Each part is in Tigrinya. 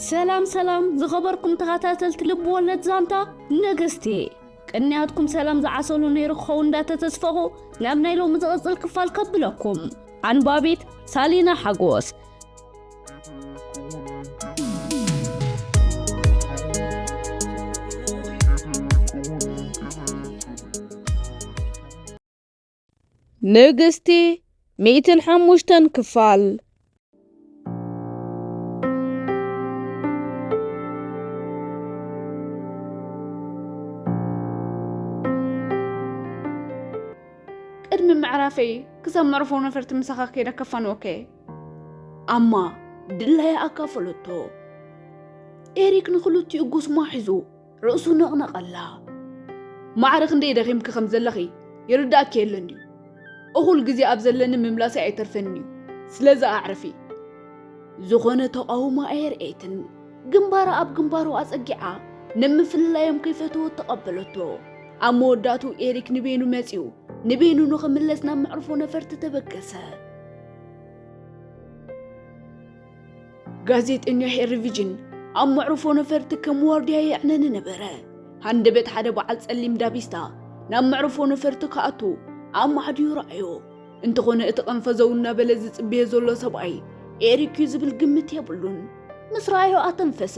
ሰላም ሰላም ዝኸበርኩም ተኸታተልቲ ልብ ወለድ ዛንታ ንግስቲ፣ ቅንያትኩም ሰላም ዝዓሰሉ ነይሩ ክኸውን እንዳተተስፈኹ ናብ ናይ ሎሚ ዝቕጽል ክፋል ከብለኩም። ኣንባቢት ሳሊና ሓጎስ። ንግስቲ ሚእትን ሓሙሽተን ክፋል። ቅድሚ ምዕራፈይ ክሳብ መዕርፎ ነፈርቲ ምሳኻ ከይደ ከፋንወከ። ኣማ ድላያ ኣካፈለቶ። ኤሪክ ንኽልቲኡ ጉስማ ሒዙ ርእሱ ነቕነቐላ። ማዕረ ክንደይ ደኺምኪ ከም ዘለኺ ይርዳእኪ የለን ድዩ? እኹል ግዜ ኣብ ዘለኒ ምምላሰይ ኣይተርፈን እዩ። ስለዚ ኣዕርፊ። ዝኾነ ተቓውሞ ኣየርኤትን። ግንባራ ኣብ ግንባሩ ኣጸጊዓ፣ ንምፍልላዮም ከይፈተወት ተቐበለቶ። ኣብ መወዳእቱ ኤሪክ ንቤኑ መጺኡ፣ ንቤኑ ንኽምለስ ናብ መዕርፎ ነፈርቲ ተበገሰ። ጋዜጠኛ ሄሪ ቪጅን ኣብ መዕርፎ ነፈርቲ ከም ዋርድያ የዕነኒ ነበረ። ሃንደበት ሓደ በዓል ጸሊም ዳቢስታ ናብ መዕርፎ ነፈርቲ ክኣቱ ኣብ ማዕድዩ ረኣዮ። እንተኾነ እቲ ቐንፈዘው እናበለ ዝጽበዮ ዘሎ ሰብኣይ ኤሪክ እዩ ዝብል ግምት የብሉን። ምስ ረኣዮ ኣተንፈሰ።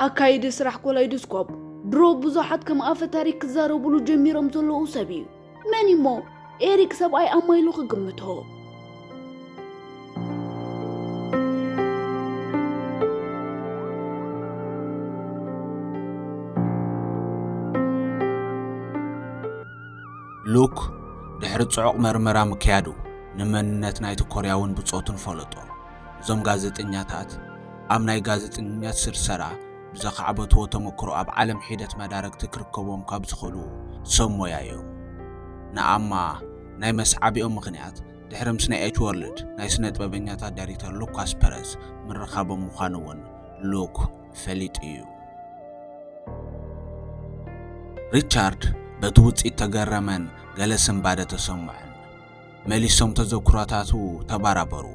ኣካይዲ ስራሕ ኮላይዶስኮፕ ድሮ ብዙሓት ከም ኣፈ ታሪክ ክዛረቡሉ ጀሚሮም ዘለዉ ሰብ እዩ። መን እሞ ኤሪክ ሰብኣይ ኣማ ኢሉ ክግምቶ? ሉክ ድሕሪ ጽዑቕ መርመራ ምክያዱ ንመንነት ናይቲ ኮርያውን ብጾቱን ፈለጦ። እዞም ጋዜጠኛታት ኣብ ናይ ጋዜጠኝነት ስርሰራ ብዘኻዕበትዎ ተመክሮ ኣብ ዓለም ሒደት መዳርግቲ ክርከብዎም ካብ ዝኽእሉ ሰብ ሞያ እዮም። ንኣማ ናይ መስዓቢኦም ምኽንያት ድሕሪ ምስ ናይ ኤች ወርልድ ናይ ስነ ጥበበኛታት ዳይሬክተር ሉካስ ፐረዝ ምርኻቦም ምዃኑ እውን ሉክ ፈሊጡ እዩ። ሪቻርድ በቲ ውጽኢት ተገረመን ገለ ስንባደ ተሰምዖን። መሊሶም ተዘክሮታቱ ተባራበሩ።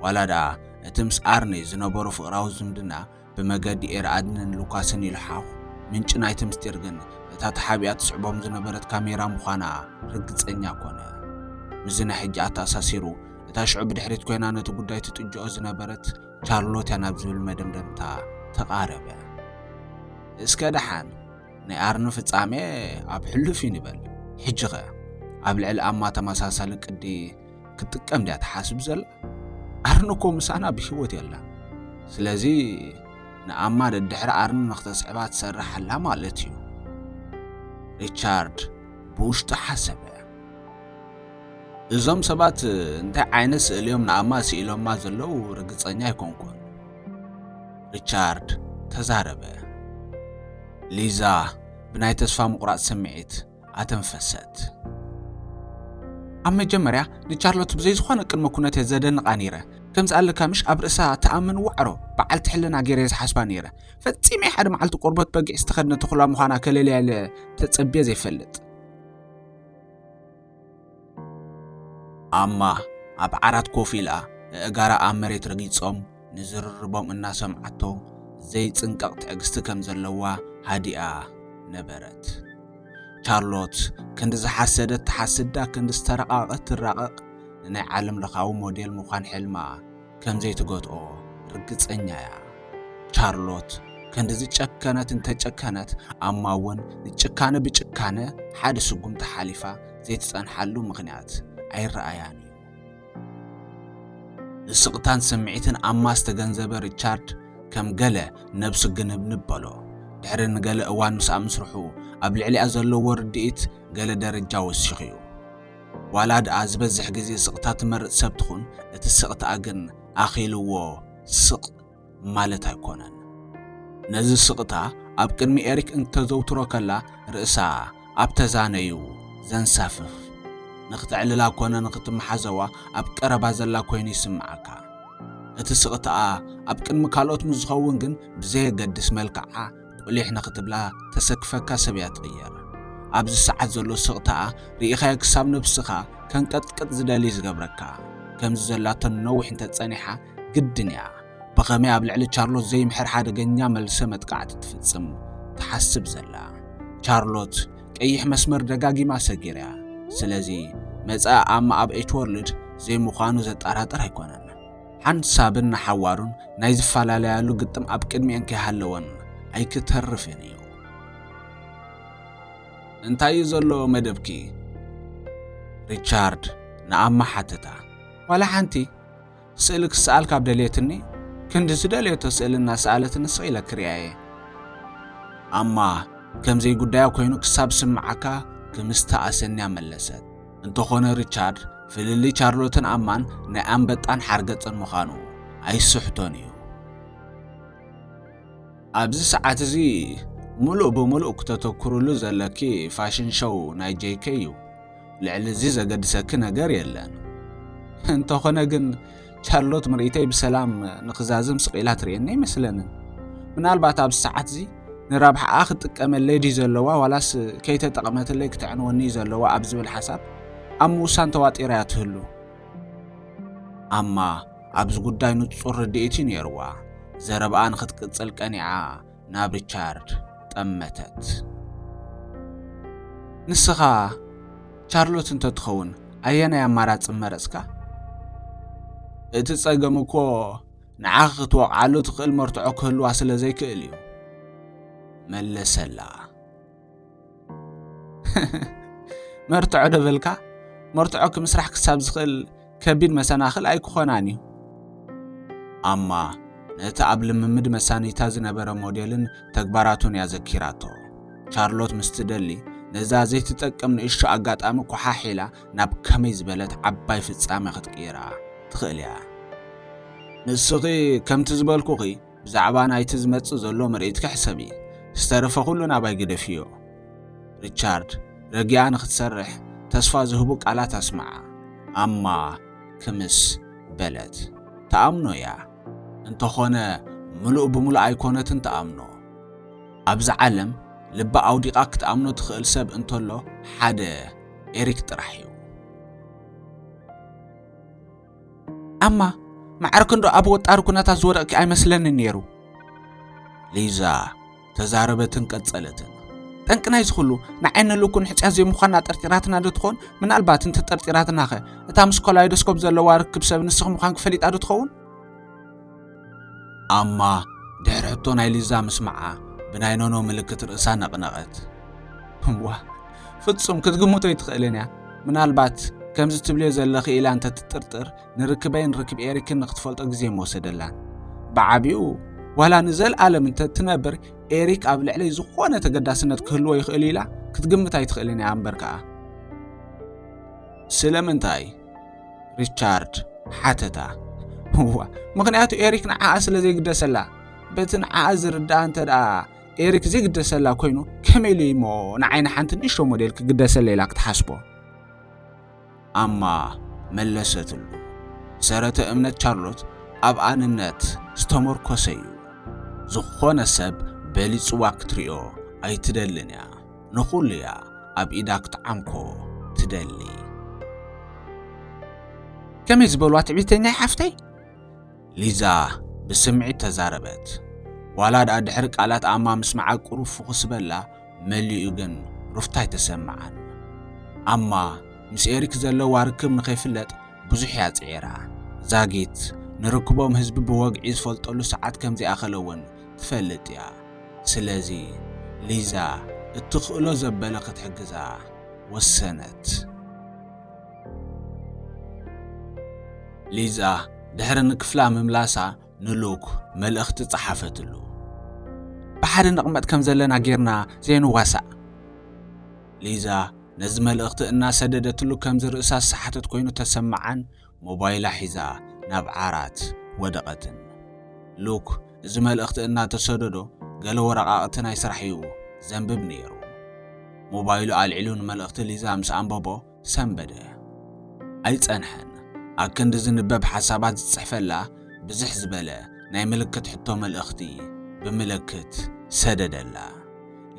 ዋላ ደኣ እቲ ምስ ኣርኒ ዝነበሮ ፍቕራዊ ዝምድና ብመገዲ ኤርኣድንን ሉካስን ይልሓኹ፣ ምንጪ ናይቲ ምስጢር ግን እታ ተሓቢኣ ትስዕቦም ዝነበረት ካሜራ ምዃና ርግጸኛ ኮነ። ምስዚ ናይ ሕጂ ኣተኣሳሲሩ፣ እታ ሽዑ ብድሕሪት ኮይና ነቲ ጉዳይ ትጥጅኦ ዝነበረት ቻርሎት እያ ናብ ዝብል መደምደምታ ተቓረበ። እስከ ደሓን፣ ናይ ኣርኒ ፍጻሜ ኣብ ሕሉፍ እዩ ንበል። ሕጂኸ ኣብ ልዕሊ ኣማ ተመሳሳሊ ቅዲ ክትጥቀም ድያ ትሓስብ ዘላ? ኣርኒ እኮ ምሳና ብህይወት የላን። ስለዚ ንኣማ ደድሕሪ ኣርኒ ንኽተስዕባ ትሰርሕ ኣላ ማለት እዩ። ሪቻርድ ብውሽጡ ሓሰበ። እዞም ሰባት እንታይ ዓይነት ስእሊ እዮም ንኣማ ስኢሎማ ዘለዉ ርግጸኛ ኣይኮንኩን። ሪቻርድ ተዛረበ። ሊዛ ብናይ ተስፋ ምቑራጽ ስምዒት ኣተንፈሰት። ኣብ መጀመርያ ንቻርሎት ብዘይ ዝኾነ ቅድመ ኩነት እየ ዘደንቓ ነይረ። ከምዚ ኣለካ ምሽ ኣብ ርእሳ ትኣምን ዋዕሮ በዓልቲ ሕልና ገይረ እየ ዝሓስባ ነይረ። ፈጺመ ሓደ መዓልቲ ቆርበት በጊዕ ዝተኸድነ ተኹላ ምዃና ከለልያ ኢለ ተጸብየ ዘይፈልጥ። ኣማ ኣብ ዓራት ኮፍ ኢላ፣ ኣእጋራ ኣብ መሬት ረጊጾም ንዝርርቦም እናሰምዓቶ፣ ዘይጽንቀቕ ትዕግስቲ ከም ዘለዋ ሃዲኣ ነበረት። ቻርሎት ክንዲ ዝሓሰደት ትሓስዳ፣ ክንዲ ዝተረቓቐት ትራቐቕ፣ ንናይ ዓለም ለኻዊ ሞዴል ምዃን ሕልማ ከም ዘይትገትኦ ርግጸኛ እያ። ቻርሎት ክንዲ ዝጨከነት እንተጨከነት፣ ኣማ እውን ንጭካነ ብጭካነ ሓደ ስጉምቲ ሓሊፋ ዘይትጸንሓሉ ምኽንያት ኣይረኣያን እዩ። ንስቕታን ስምዒትን ኣማ ዝተገንዘበ ሪቻርድ ከም ገለ ነብሱ ግንብንብ በሎ። ድሕሪ ንገለ እዋን ምስኣ ምስርሑ ኣብ ልዕሊኣ ዘለዎ ርድኢት ገለ ደረጃ ወሲኹ እዩ። ዋላ ደኣ ዝበዝሕ ግዜ ስቕታ ትመርጽ ሰብ ትኹን፣ እቲ ስቕታኣ ግን ኣኺልዎ ስቕ ማለት ኣይኮነን። ነዚ ስቕታ ኣብ ቅድሚ ኤሪክ እንተዘውትሮ ከላ ርእሳ ኣብ ተዛነዩ ዘንሳፍፍ፣ ንኽተዕልላ ኮነ ንኽትመሓዘዋ ኣብ ቀረባ ዘላ ኮይኑ ይስምዓካ። እቲ ስቕታኣ ኣብ ቅድሚ ካልኦት ምስ ዝኸውን ግን ብዘየገድስ መልክዓ ቁሊሕ ንኽትብላ ተሰክፈካ ሰብ እያ ትቕየር። ኣብዚ ሰዓት ዘሎ ስቕታኣ ርኢኻዮ ክሳብ ነብስኻ ከንቀጥቅጥ ዝደሊ ዝገብረካ። ከምዚ ዘላቶ ንነዊሕ እንተጸኒሓ ግድን እያ። ብኸመይ ኣብ ልዕሊ ቻርሎት ዘይምሕር ሓደገኛ መልሰ መጥቃዕቲ ትፍጽም ትሓስብ ዘላ። ቻርሎት ቀይሕ መስመር ደጋጊማ ሰጊራ እያ። ስለዚ መጻኢ ኣማ ኣብ ኤች ወርልድ ዘይምዃኑ ዘጠራጥር ኣይኮነን። ሓንሳብን ንሓዋሩን ናይ ዝፈላለያሉ ግጥም ኣብ ቅድሚኤን ከይሃለወን ኣይክተርፍን እዩ። እንታይ እዩ ዘሎ መደብኪ? ሪቻርድ ንኣማ ሓተታ። ዋላ ሓንቲ፣ ስእሊ ክሰኣል ካብ ደልየትኒ፣ ክንዲ ዝደልየቶ ስእሊ እናሰኣለትኒ ስቕ ኢለ ክሪኣ እየ። ኣማ ከም ዘይጉዳያ ኮይኑ ክሳብ ስምዓካ ክምስታ ኣሰንያ መለሰት። እንተኾነ ሪቻርድ ፍልልይ ቻርሎትን ኣማን ናይ ኣንበጣን ሓርገጽን ምዃኑ ኣይስሕቶን እዩ። ኣብዚ ሰዓት እዚ ምሉእ ብምሉእ ክተተኩርሉ ዘለኪ ፋሽን ሾው ናይ ጄይኬ እዩ። ልዕሊ እዚ ዘገድሰኪ ነገር የለን። እንተኾነ ግን ቻርሎት ምርኢተይ ብሰላም ንክዛዝም ስቕ ኢላ ትርእየኒ ኣይመስለንን። ምናልባት ኣብዚ ሰዓት እዚ ንረብሓኣ ክትጥቀመለይ ድዩ ዘለዋ ዋላስ ከይተጠቕመትለይ ክተዕንወኒ እዩ ዘለዋ ኣብ ዝብል ሓሳብ ኣብ ምውሳን ተዋጢራ እያ ትህሉ። ኣማ ኣብዚ ጉዳይ ንጹር ርድኢት እዩ ነይርዋ። ዘረባኣ ንኽትቅጽል ቀኒዓ ናብ ሪቻርድ ጠመተት። ንስኻ ቻርሎት እንተትኸውን ኣየናይ ኣማራጺ ምመረጽካ? እቲ ጸገም እኮ ንዓኺ ክትወቕዓሉ ትኽእል መርትዖ ክህልዋ ስለ ዘይክእል እዩ። መለሰላ። መርትዖ ዶ በልካ? መርትዖ ክምስራሕ ክሳብ ዝኽእል ከቢድ መሰናኽል ኣይክኾናን እዩ። ኣማ ነቲ ኣብ ልምምድ መሳኒታ ዝነበረ ሞዴልን ተግባራቱን እያ ዘኪራቶ። ቻርሎት ምስ ትደሊ ነዛ ዘይትጠቅም ንእሽቶ ኣጋጣሚ ኮሓሒላ ናብ ከመይ ዝበለት ዓባይ ፍጻመ ክትቅይራ ትኽእል እያ። ንስኺ ከምቲ ዝበልኩኺ ብዛዕባ ናይቲ ዝመጽእ ዘሎ ምርኢትኪ ሕሰቢ። ዝተረፈ ኩሉ ናባይ ግደፍዮ። ሪቻርድ ረጊኣ ንኽትሰርሕ ተስፋ ዝህቡ ቃላት ኣስምዓ። ኣማ ክምስ በለት። ትኣምኖ እያ። እንተኾነ ምሉእ ብምሉእ ኣይኮነትን ትኣምኖ። ኣብዚ ዓለም ልባ ኣውዲቓ ክትኣምኖ ትኽእል ሰብ እንተሎ ሓደ ኤሪክ ጥራሕ እዩ። ኣማ፣ ማዕረ ክንዶ ኣብ ወጣሪ ኩነታት ዝወደቕኪ ኣይመስለንን ነይሩ። ሊዛ ተዛረበትን ቀጸለትን። ጠንቂ ናይዚ ኩሉ ንዓይ ንሉክ ንሕጽያ ዘይምዃንና ጠርጢራትና ዶ ትኾን? ምናልባት እንተጠርጢራትናኸ እታ ምስ ኮላይዶስኮፕ ዘለዋ ርክብ ሰብ ንስኺ ምዃንኪ ፈሊጣ ዶ ትኸውን? ኣማ ድሕሪ ሕቶ ናይ ሊዛ ምስማዓ ብናይ ኖኖ ምልክት ርእሳ ነቕነቐት። እዋ፣ ፍጹም ክትግምቶ ኣይትኽእልን እያ። ምናልባት ከምዚ ትብልዮ ዘለኺ ኢላ እንተትጥርጥር ንርክበይን ርክብ ኤሪክን ንክትፈልጦ ግዜ ምወሰደላን። ብዓቢኡ ዋላ ንዘልኣለም እንተ ትነብር ኤሪክ ኣብ ልዕለይ ዝኾነ ተገዳስነት ክህልዎ ይኽእል ኢላ ክትግምት ኣይትኽእልን እያ እምበር ከኣ። ስለምንታይ? ሪቻርድ ሓተታ። እዋ፣ ምኽንያቱ ኤሪክ ንዓኣ ስለ ዘይግደሰላ። በቲ ንዓኣ ዝርድኣ እንተ ደኣ ኤሪክ ዘይግደሰላ ኮይኑ ከመይ ኢሉ እሞ ንዓይ ንሓንቲ ንእሽቶ ሞዴል ክግደሰለይ ኢላ ክትሓስቦ? ኣማ መለሰትሉ። ሰረተ እምነት ቻርሎት ኣብ ኣንነት ዝተመርኮሰ እዩ። ዝኾነ ሰብ በሊጽዋ ክትሪኦ ኣይትደልን እያ። ንኹሉ እያ ኣብ ኢዳ ክትዓምኮ ትደሊ። ከመይ ዝበልዋ ትዕቢተኛ ሓፍተይ? ሊዛ ብስምዒት ተዛረበት። ዋላ ደኣ ድሕሪ ቃላት ኣማ ምስማዓ ቁሩብ ፍኹስ በላ፣ መሊኡ ግን ሩፍታ ኣይተሰምዓን። ኣማ ምስ ኤሪክ ዘለዋ ርክብ ንኸይፍለጥ ብዙሕ እያ ጽዒራ። ዛጊት ንርክቦም ህዝቢ ብወግዒ ዝፈልጠሉ ሰዓት ከም ዘይኣኸለ እውን ትፈልጥ እያ። ስለዚ ሊዛ እትኽእሎ ዘበለ ክትሕግዛ ወሰነት። ሊዛ ድሕሪ ንክፍላ ምምላሳ ንሉክ መልእኽቲ ጸሓፈትሉ። ብሓደ ንቕመጥ ከም ዘለና ጌርና ዘይንዋሳእ። ሊዛ ነዚ መልእኽቲ እናሰደደትሉ ከምዚ ርእሳ ዝሰሓተት ኮይኑ ተሰምዓን ሞባይላ ሒዛ ናብ ዓራት ወደቐትን። ሉክ እዚ መልእኽቲ እናተሰደዶ ገለ ወረቓቕቲ ናይ ስራሕ እዩ ዘንብብ ነይሩ። ሞባይሉ ኣልዒሉ ንመልእኽቲ ሊዛ ምስ ኣንበቦ ሰንበደ። ኣይጸንሐን። ኣክንዲ ዝንበብ ሓሳባት ዝጽሕፈላ ብዝሕ ዝበለ ናይ ምልክት ሕቶ መልእኽቲ ብምልክት ሰደደላ።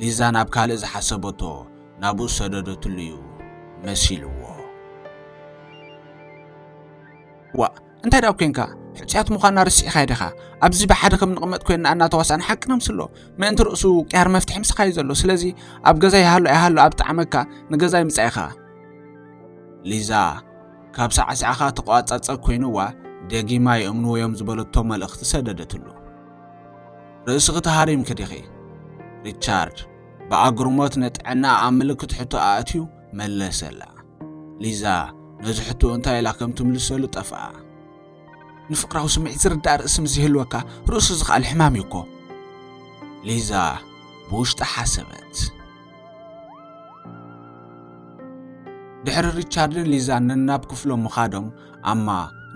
ሊዛ ናብ ካልእ ዝሓሰበቶ ናብኡ ዝሰደደትሉ እዩ መሲልዎ። ዋእ፣ እንታይ ደኣ ኮንካ? ሕጹያት ምዃንና ርሲዕኻዮ ዲኻ? ኣብዚ ብሓደ ከም ንቕመጥ ኮይንና እናተዋሳእና ሓቂ ነምስሎ። ምእንቲ ርእሱ ቅያር መፍትሒ ምሳኻ እዩ ዘሎ። ስለዚ ኣብ ገዛ ይሃሉ ኣይሃሉ ኣብ ጣዕመካ ንገዛ ይምጻእ ኢኻ። ሊዛ ካብ ሳዕሳዕኻ ተቋጻጸ ኮይንዋ ደጊማ ይእምንዎ እዮም ዝበለቶ መልእኽቲ ሰደደትሉ። ርእስኺ ተሃሪምኪ ዲኺ? ሪቻርድ ብኣግርሞት ንጥዕና ኣብ ምልክት ሕቶ ኣእትዩ መለሰላ። ሊዛ ነዚ ሕቶ እንታይ ኢላ ከም ትምልሰሉ ጠፍኣ። ንፍቕራዊ ስምዒት ዝርዳእ ርእሲ ምስ ዝህልወካ ርእሱ ዝኸኣል ሕማም እዩ እኮ። ሊዛ ብውሽጣ ሓሰበት። ድሕሪ ሪቻርድን ሊዛን ነናብ ክፍሎም ምኻዶም ኣማ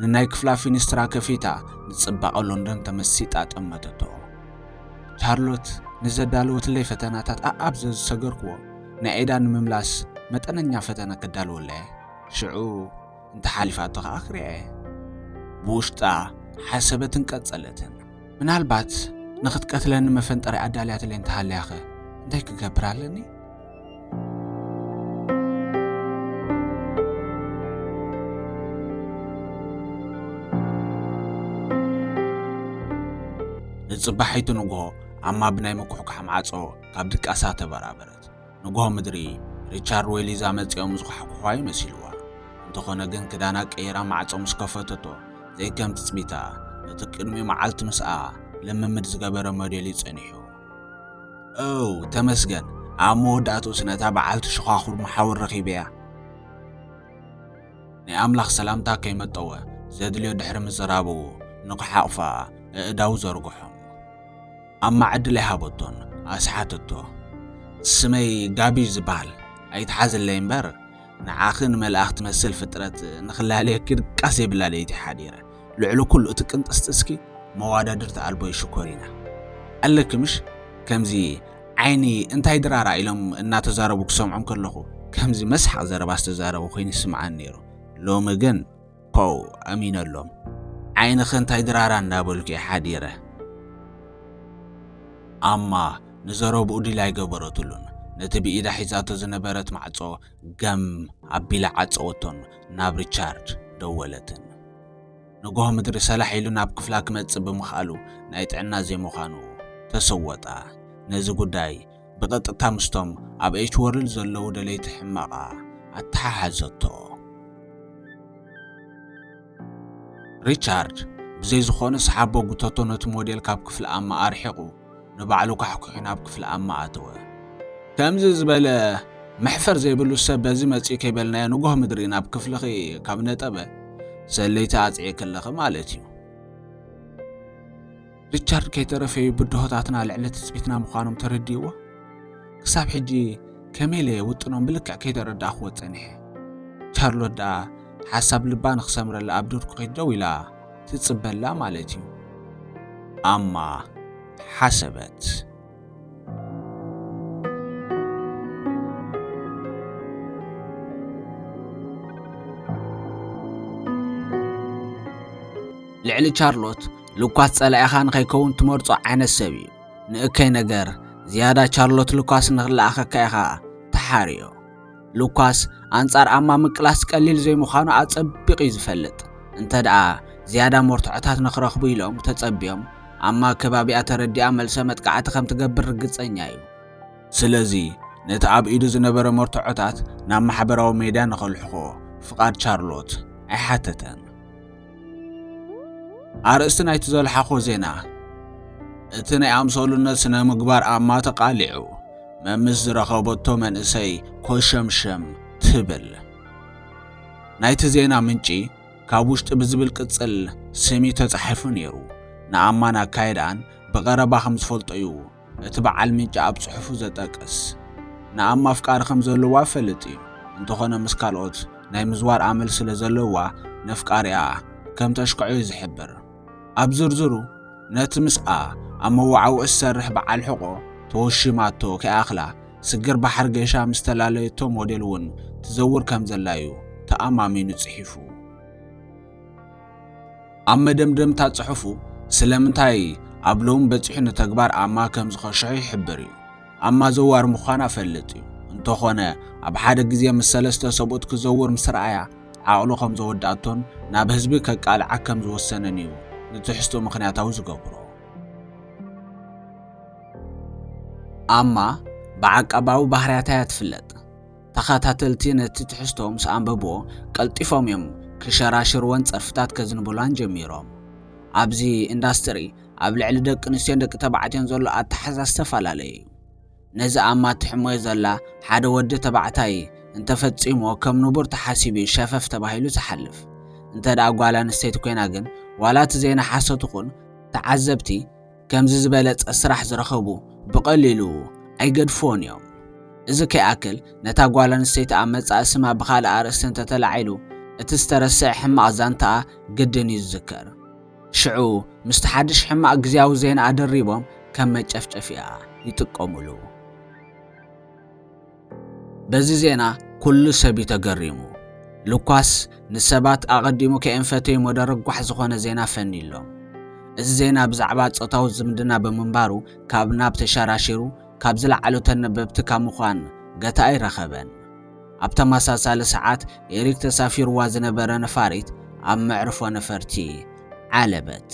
ንናይ ክፍላ ፊኒስትራ ከፊታ ንጽባቐ ሎንዶን ተመሲጣ ጠመተቶ። ቻርሎት ንዘዳለወትለይ ፈተናታት ኣኣብ ዘዝሰገርክዎ ንዒዳ ንምምላስ መጠነኛ ፈተና ክዳልወለየ። ሽዑ እንተ ሓሊፋቶ ኸኣ ክሪኣ እየ። ብውሽጣ ሓሰበትን ቀጸለትን። ምናልባት ንኽትቀትለኒ መፈንጠሪ ኣዳልያትለይ እንተሃልያኸ እንታይ ክገብር ኣለኒ? ንጽባሒቱ ንግሆ ኣማ ብናይ ምኩሕኳሕ ማዕጾ ካብ ድቃሳ ተበራበረት። ንግሆ ምድሪ ሪቻርድ ወይ ሊዛ መጺኦም ዝኳሕኩሕዋ እዩ መሲልዋ። እንተኾነ ግን ክዳና ቀይራ ማዕጾ ምስ ከፈተቶ ዘይከም ትጽቢታ እቲ ቅድሚ መዓልቲ ምስኣ ልምምድ ዝገበረ ሞዴል እዩ ጸኒሑ። እው ተመስገን፣ ኣብ መወዳእትኡስ ነታ በዓልቲ ሽዃኹር መሓውር ረኺበያ። ናይ ኣምላኽ ሰላምታ ከይመጠወ ዘድልዮ ድሕሪ ምዝራቡ ንኽሓቕፋ ኣእዳው ዘርግሖም። ኣማ ዕድል ኣይሃበቶን ኣስሓተቶ። ስመይ ጋቢ እዩ ዝበሃል፣ ኣይትሓዝለይ እምበር ንዓኺ ንመልኣኽ ትመስል ፍጥረት ንኽላለየኪ ድቃስ የብላ ለይቲ ሓዲረ። ልዕሊ ኩሉ እቲ ቅንጥስጥስኪ መዋዳድርቲ ኣልቦ እዩ ሽኮሪና። ኣለኪ ምሽ ከምዚ ዓይኒ እንታይ ድራራ ኢሎም እናተዛረቡ ክሰምዖም ከለኹ ከምዚ መስሓቕ ዘረባ ዝተዛረቡ ኮይኑ ይስምዓኒ ነይሩ። ሎሚ ግን ፖው ኣሚነሎም። ዓይንኺ እንታይ ድራራ እንዳበልኩ እየ ሓዲረ። ኣማ ንዘረብኡ ድል ኣይገበረትሉን። ነቲ ብኢዳ ሒዛቶ ዝነበረት ማዕጾ ገም ኣቢላ ዓጸወቶን ናብ ሪቻርድ ደወለትን። ንግሆ ምድሪ ሰላሕ ኢሉ ናብ ክፍላ ክመጽእ ብምኽኣሉ ናይ ጥዕና ዘይምዃኑ ተሰወጣ። ነዚ ጉዳይ ብቐጥታ ምስቶም ኣብ ኤች ወርልድ ዘለዉ ደለይቲ ሕማቓ ኣተሓሓዘቶ። ሪቻርድ ብዘይ ዝኾነ ሰሓቦ ጉተቶ ነቲ ሞዴል ካብ ክፍሊ ኣማ ኣርሒቑ ንባዕሉ ካሕኩሑ ናብ ክፍሊ ኣማ ኣተወ። ከምዚ ዝበለ መሕፈር ዘይብሉ ሰብ በዚ መጺኡ ከይበልናዮ ንጎህ ምድሪ ናብ ክፍልኺ ካብ ነጠበ ሰለይቲ ኣጽዒ ከለኺ ማለት እዩ። ሪቻርድ ከይተረፈዩ ብድሆታትና ልዕሊ ትጽቢትና ምዃኖም ተረዲእዎ። ክሳብ ሕጂ ከመይ ኢለ ውጥኖም ብልክዕ ከይተረዳእኽዎ ጸኒሐ። ቻርሎት ደኣ ሓሳብ ልባ ንኽሰምረላ ኣብ ድርኩኺት ደው ኢላ ትጽበላ ማለት እዩ። ኣማ ሓሰበት። ልዕሊ ቻርሎት ሉካስ ጸላኢኻ ንኸይከውን ትመርጾ ዓይነት ሰብ እዩ። ንእከይ ነገር ዝያዳ ቻርሎት ሉካስ ንኽለኣኸካ ኢኻ ተሓርዮ። ሉካስ ኣንጻር ኣማ ምቅላስ ቀሊል ዘይምዃኑ ኣጸቢቑ እዩ ዝፈልጥ። እንተ ደኣ ዝያዳ መርትዖታት ንኽረኽቡ ኢሎም ተጸቢዮም ኣማ ከባቢኣ ተረዲኣ መልሰ መጥቃዕቲ ከም ትገብር ርግጸኛ እዩ። ስለዚ ነቲ ኣብ ኢዱ ዝነበረ መርትዖታት ናብ ማሕበራዊ ሜድያ ንኸልሕኾ ፍቓድ ቻርሎት ኣይሓተተን። ኣርእስቲ ናይቲ ዘልሓኾ ዜና፣ እቲ ናይ ኣምሰሉነት ስነ ምግባር ኣማ ተቓሊዑ፣ መምስ ዝረኸበቶ መንእሰይ ኮሸምሸም ትብል። ናይቲ ዜና ምንጪ ካብ ውሽጢ ብዝብል ቅጽል ስም እዩ ተጻሒፉ ነይሩ። ንኣማን ኣካየድኣን ብቐረባ ከም ዝፈልጦ እዩ እቲ በዓል ምንጪ ኣብ ጽሑፉ ዘጠቅስ። ንኣማ ኣፍቃሪ ከም ዘለዋ እፈልጥ እዩ። እንተኾነ ምስ ካልኦት ናይ ምዝዋር ኣመል ስለ ዘለዋ ነፍቃሪኣ ከም ተሽክዖ እዩ ዝሕብር። ኣብ ዝርዝሩ ነቲ ምስኣ ኣብ መወዓውዒ ዝሰርሕ በዓል ሕቖ ተወሺማቶ ከይኣኽላ ስግር ባሕሪ ገይሻ ምስ ተላለየቶ ሞዴል እውን ትዘውር ከም ዘላ እዩ ተኣማሚኑ ጽሒፉ። ኣብ መደምደምታ ጽሑፉ ስለምንታይ ኣብ ሎሚ በጺሑ ንተግባር ኣማ ከም ዝኸሸሖ ይሕብር እዩ። ኣማ ዘዋር ምዃና እፈልጥ እዩ። እንተኾነ ኣብ ሓደ ግዜ ምስ ሰለስተ ሰብኡት ክዘውር ምስ ረኣያ ዓቕሉ ከም ዘወድኣቶን ናብ ህዝቢ ከቃልዓ ከም ዝወሰነን እዩ ንትሕዝቶ ምኽንያታዊ ዝገብሮ። ኣማ ብዓቃባዊ ባህርያታ እያ ትፍለጥ። ተኸታተልቲ ነቲ ትሕዝቶ ምስ ኣንበብዎ፣ ቀልጢፎም እዮም ክሸራሽርወን ጸርፍታት ከዝንብሏን ጀሚሮም። ኣብዚ ኢንዳስትሪ ኣብ ልዕሊ ደቂ ኣንስትዮን ደቂ ተባዕትዮን ዘሎ ኣተሓዛ ዝተፈላለየ እዩ። ነዚ ኣማ ትሕሞዮ ዘላ ሓደ ወዲ ተባዕታይ እንተፈጺምዎ ከም ንቡር ተሓሲቡ እዩ ሸፈፍ ተባሂሉ ዝሓልፍ። እንተ ደኣ ጓል ኣንስተይቲ ኮይና ግን ዋላ እቲ ዜና ሓሶት ይኹን ተዓዘብቲ ከምዚ ዝበለጸ ስራሕ ዝረኸቡ ብቐሊሉ ኣይገድፍዎን እዮም። እዚ ከይኣክል ነታ ጓል ኣንስተይቲ ኣብ መጻኢ ስማ ብኻልእ ኣርእስቲ እንተተላዒሉ እቲ ዝተረስዐ ሕማቕ ዛንታኣ ግድን እዩ ዝዝከር። ሽዑ ምስቲ ሓድሽ ሕማቕ ግዜያዊ ዜና ኣደሪቦም ከም መጨፍጨፊኣ ይጥቀሙሉ። በዚ ዜና ኩሉ ሰብ እዩ ተገሪሙ። ሉካስ ንሰባት ኣቐዲሙ ከየንፈተዮም ወደ ረጓሕ ዝኾነ ዜና ፈንዩሎም። እዚ ዜና ብዛዕባ ጾታዊ ዝምድና ብምንባሩ ካብ ናብ ተሸራሺሩ ካብ ዝለዓሉ ተነበብቲ ካብ ምዃን ገታ ኣይረኸበን። ኣብ ተመሳሳሊ ሰዓት ኤሪክ ተሳፊርዋ ዝነበረ ነፋሪት ኣብ መዕርፎ ነፈርቲ ዓለበት።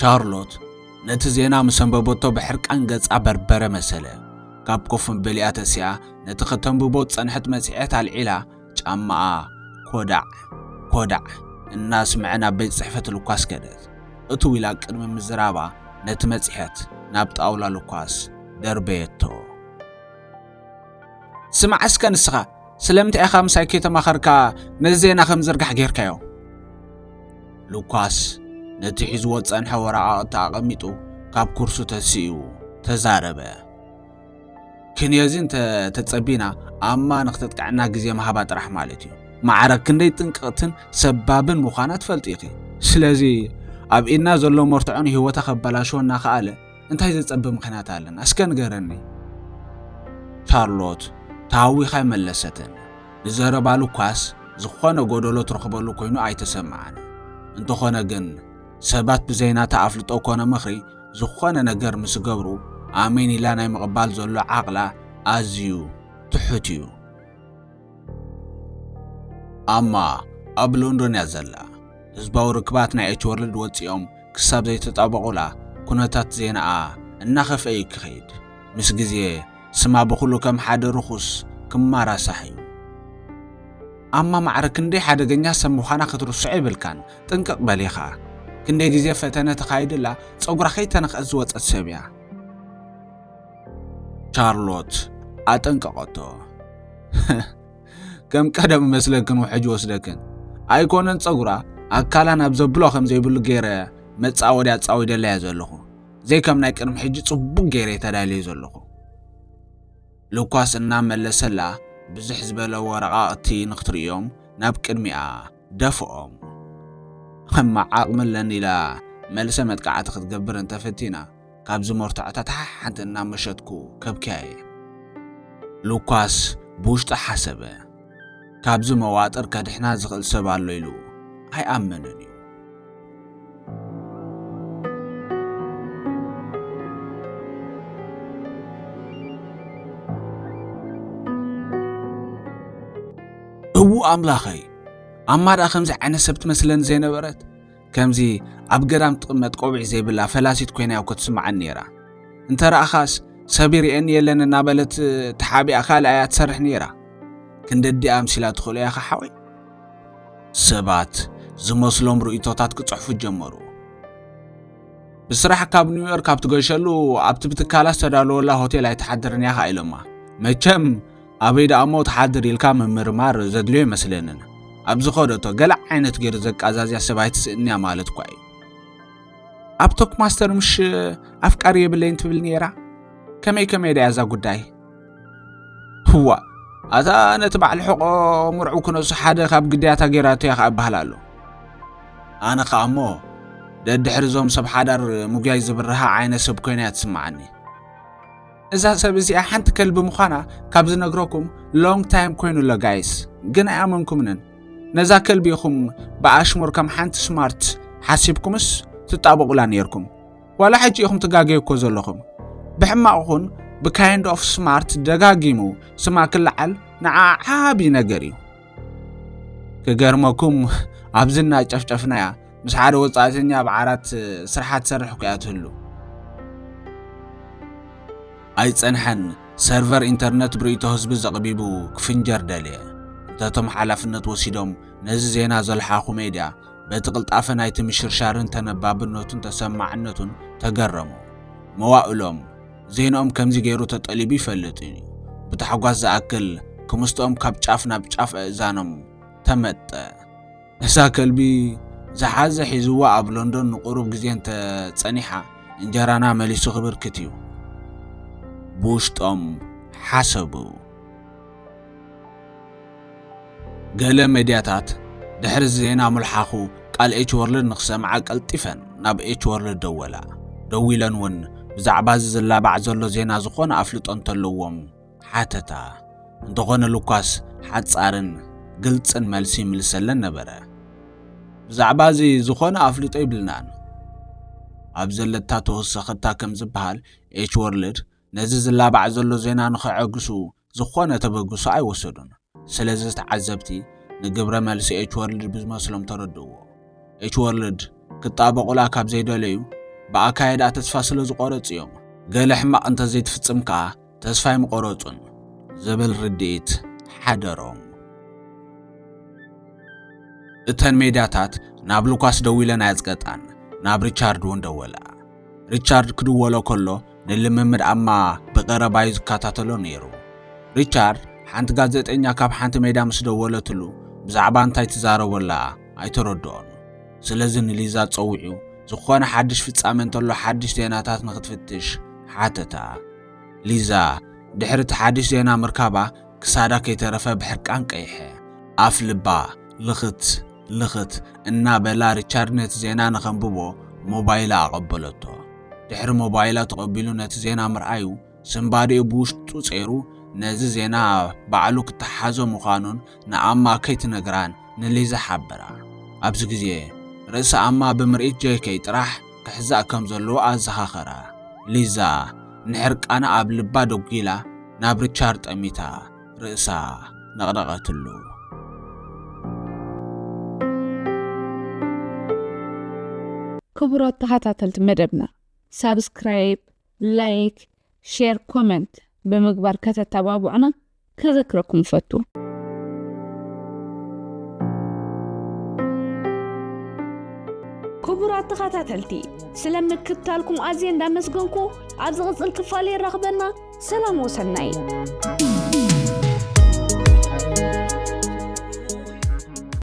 ቻርሎት ነቲ ዜና ምስ ኣንበበቶ ብሕርቃን ገጻ በርበረ መሰለ። ካብ ኮፍ መበሊኣ ተሲኣ ነቲ ከተንብቦ ዝጸንሐት መጽሔት ኣልዒላ ጫማኣ ኮዳዕ ኮዳዕ እናስምዐ ናብ ቤት ጽሕፈት ሉካስ ከደት። እትው ኢላ ቅድሚ ምዝራባ ነቲ መጽሔት ናብ ጣውላ ሉካስ ደርበየቶ። ስማዕ እስከ ንስኻ፣ ስለምንታይ ኢኻ ምሳይ ከይተማኸርካ ነዚ ዜና ከም ዝርጋሕ ጌርካዮ? ሉካስ ነቲ ሒዝዎ ዝጸንሐ ወረቓቕቲ ኣቐሚጡ ካብ ኩርሱ ተሲኡ ተዛረበ። ክንዮዚ እንተ ተጸቢና ኣማ ንኽተጥቅዐና ግዜ ምሃባ ጥራሕ ማለት እዩ። ማዕረ ክንደይ ጥንቅቕትን ሰባብን ምዃና ትፈልጢ ኢኺ። ስለዚ ኣብ ኢድና ዘሎ መርትዖ ንህይወታ ከባላሽወና ከኣለ እንታይ ዘጸቢ ምኽንያት ኣለና? እስከ ንገረኒ። ቻርሎት ተሃዊኻ ኣይመለሰትን። ንዘረባ ሉካስ ዝኾነ ጎደሎ ትረኽበሉ ኮይኑ ኣይተሰምዓን። እንተኾነ ግን ሰባት ብዘይ ናታ ኣፍልጦ ኮነ ምኽሪ ዝኾነ ነገር ምስ ገብሩ ኣሜን ኢላ ናይ ምቕባል ዘሎ ዓቕላ ኣዝዩ ትሑት እዩ። ኣማ ኣብ ሎንዶን እያ ዘላ። ህዝባዊ ርክባት ናይ ኤች ወርልድ ወጺኦም ክሳብ ዘይተጣበቑላ ኩነታት ዜናኣ እናኸፍአ እዩ ክኸይድ። ምስ ግዜ ስማ ብኹሉ ከም ሓደ ርኹስ ክማራሳሕ እዩ። ኣማ ማዕረ ክንደይ ሓደገኛ ሰብ ምዃና ክትርስዖ የብልካን። ጥንቅቕ በል ኢኻ። ክንደይ ግዜ ፈተነ ተኻይድላ ጸጉራ ከይተነኽአት ዝወጸት ሰብ እያ። ቻርሎት ኣጠንቀቐቶ። ከም ቀደም መስለክን ውሕጅ ወስደክን ኣይኮነን። ጸጉራ ኣካላ ናብ ዘብሎ ከም ዘይብሉ ገይረ መጻወዲ ኣጻዊደላያ ዘለኹ። ዘይከም ናይ ቅድሚ ሕጂ ጽቡቕ ገይረ ተዳልየ ዘለኹ። ሉካስ እናመለሰላ ብዝሕ ዝበለ ወረቓቕቲ ንኽትርእዮም ናብ ቅድሚኣ ደፍኦም። እማ ዓቕሚ ኣለኒ ኢላ መልሰ መጥቃዕቲ ክትገብር እንተፈቲና ካብዚ መርትዖታት ሓንቲ እናመሸጥኩ ከብክያ እየ። ሉካስ ብውሽጡ ሓሰበ። ካብዚ መዋጥር ከድሕና ዝኽእል ሰብ ኣሎ ኢሉ ኣይኣመንን እዩ። እዉ ኣምላኸይ፣ ኣማ ደኣ ከምዚ ዓይነት ሰብ ትመስለኒ ዘይነበረት። ከምዚ ኣብ ገዳም ትቕመጥ ቆቢዕ ዘይብላ ፈላሲት ኮይና እኮ ትስምዓኒ ነይራ። እንተ ረኣኻስ ሰብ ይርእየኒ የለን እናበለት ተሓቢኣ ካልኣ እያ ትሰርሕ ነይራ። ክንደዲኣ ኣምሲላ ትኽእሎ እያ ሓወይ። ሰባት ዝመስሎም ርእይቶታት ክጽሕፉ ጀመሩ። ብስራሕ ካብ ኒውዮርክ ኣብ ትገሸሉ ኣብቲ ብትካላ ዝተዳለወላ ሆቴል ኣይትሓድርን እያ ኢሎማ። መቸም ኣበይ ደኣ እሞ ትሓድር ኢልካ ምምርማር ዘድልዮ ኣይመስለንን። ኣብ ዝኸደቶ ገለ ዓይነት ገይሩ ዘቃዛዝያ ሰብ ኣይትስእንያ ማለት እኳ እዩ። ኣብ ቶክማስተር ምሽ ኣፍቃሪ የብለይን ትብል ነይራ? ከመይ ከመይ ደያ እዛ ጉዳይ? ህዋ፣ ኣታ ነቲ በዓል ሕቆ ምርዑ ክነሱ ሓደ ካብ ግዳያታ ገይራቶ እያ ከኣ ይበሃል ኣሎ። ኣነ ከኣ እሞ ደድሕሪ እዞም ሰብ ሓዳር ምጉያይ ዝብርሃ ዓይነት ሰብ ኮይና እያ ትስምዓኒ። እዛ ሰብ እዚኣ ሓንቲ ከልቢ ምዃና ካብ ዝነግረኩም ሎንግ ታይም ኮይኑ ኣሎ ጋይስ፣ ግን ኣይኣመንኩምንን። ነዛ ከልቢ ኢኹም ብኣሽሙር ከም ሓንቲ ስማርት ሓሲብኩምስ ትጣበቑላ ነይርኩም። ዋላ ሕጂ ኢኹም ትጋገዩ እኮ ዘለኹም። ብሕማቕ ኹን ብካይንድ ኦፍ ስማርት ደጋጊሙ ስማ ክለዓል ንዓ ዓቢ ነገር እዩ። ክገርመኩም፣ ኣብዚ እናጨፍጨፍናያ ምስ ሓደ ወጻእተኛ ኣብ ዓራት ስርሓ ትሰርሕ እኮ እያ ትህሉ። ኣይጸንሐን፣ ሰርቨር ኢንተርነት ብርእይቶ ህዝቢ ዘቕቢቡ ክፍንጀር ደልየ። እንተቶም ሓላፍነት ወሲዶም ነዚ ዜና ዘልሓኹ ሜድያ በቲ ቅልጣፈ ናይቲ ምሽርሻርን ተነባብነቱን ተሰማዕነቱን ተገረሙ። መዋእሎም ዜንኦም ከምዚ ገይሩ ተጠሊቡ ይፈልጥ እዩ። ብታሕጓስ ዝኣክል ክምስትኦም ካብ ጫፍ ናብ ጫፍ ኣእዛኖም ተመጠ። እዛ ከልቢ ዝሓዘ ሒዝዋ ኣብ ሎንዶን ንቁሩብ ግዜ እንተ ጸኒሓ እንጀራና መሊሱ ክብርክት እዩ። ብውሽጦም ሓሰቡ። ገለ ሜድያታት ድሕሪ ዜና ምልሓኹ ቃል ኤች ወርልድ ንኽሰምዓ ቀልጢፈን ናብ ኤች ወርልድ ደወላ። ደዊለን እውን ብዛዕባ እዚ ዝላባዕ ዘሎ ዜና ዝኾነ ኣፍልጦ እንተለዎም ሓተታ። እንተኾነ ሉካስ ሓጻርን ግልጽን መልሲ ይምልሰለን ነበረ። ብዛዕባ እዚ ዝኾነ ኣፍልጦ ይብልናን። ኣብ ዘለታ ተወሰኸታ ከም ዝበሃል ኤች ወርልድ ነዚ ዝላባዕ ዘሎ ዜና ንኸዐግሱ ዝኾነ ተበግሶ ኣይወሰዱን። ስለዚ ተዓዘብቲ ንግብረ መልሲ ኤች ወርልድ ብዝመስሎም ተረድእዎ። ኤች ወርልድ ክጣበቑላ ካብ ዘይደለዩ ብኣካየዳ ተስፋ ስለ ዝቆረጹ እዮም። ገለ ሕማቕ እንተዘይትፍጽም ከኣ ተስፋ ኣይምቆረጹን ዝብል ርድኢት ሓደሮም። እተን ሜድያታት ናብ ሉካስ ደዊለን ኣየጽቀጣን፣ ናብ ሪቻርድ እውን ደወላ። ሪቻርድ ክድወሎ ከሎ ንልምምድ ኣማ ብቐረባ እዩ ዝከታተሎ ነይሩ። ሪቻርድ ሓንቲ ጋዜጠኛ ካብ ሓንቲ ሜድያ ምስ ደወለትሉ ብዛዕባ እንታይ ትዛረበላ ኣይተረድኦን። ስለዚ ንሊዛ ጸዊዑ ዝኾነ ሓድሽ ፍጻመ እንተሎ ሓድሽ ዜናታት ንኽትፍትሽ ሓተታ። ሊዛ ድሕሪ እቲ ሓድሽ ዜና ምርካባ ክሳዳ ከይተረፈ ብሕርቃን ቀይሐ። ኣፍ ልባ ልኽት ልኽት እናበላ ሪቻርድ ነቲ ዜና ንኸንብቦ ሞባይላ ኣቐበለቶ። ድሕሪ ሞባይላ ተቐቢሉ ነቲ ዜና ምርኣዩ ስንባዴኡ ብውሽጡ ጸይሩ ነዚ ዜና ባዕሉ ክተሓዞ ምዃኑን ንኣማ ከይትነግራን ንሊዛ ሓበራ። ኣብዚ ግዜ ርእሲ ኣማ ብምርኢት ጄይ ኬይ ጥራሕ ክሕዛእ ከም ዘለዎ ኣዘኻኸራ። ሊዛ ንሕርቃና ኣብ ልባ ደጒላ ናብ ሪቻርድ ጠሚታ ርእሳ ነቕነቐትሉ። ክቡራት ተኸታተልቲ መደብና ሳብስክራይብ፣ ላይክ፣ ሼር፣ ኮመንት ብምግባር ከተተባብዑና ከዘክረኩም እፈቱ። ክቡራት ተኸታተልቲ፣ ስለ ምክትታልኩም ኣዝየ እንዳመስገንኩ፣ ኣብ ዝቕጽል ክፋል የራኽበና። ሰላም ወሰናይ።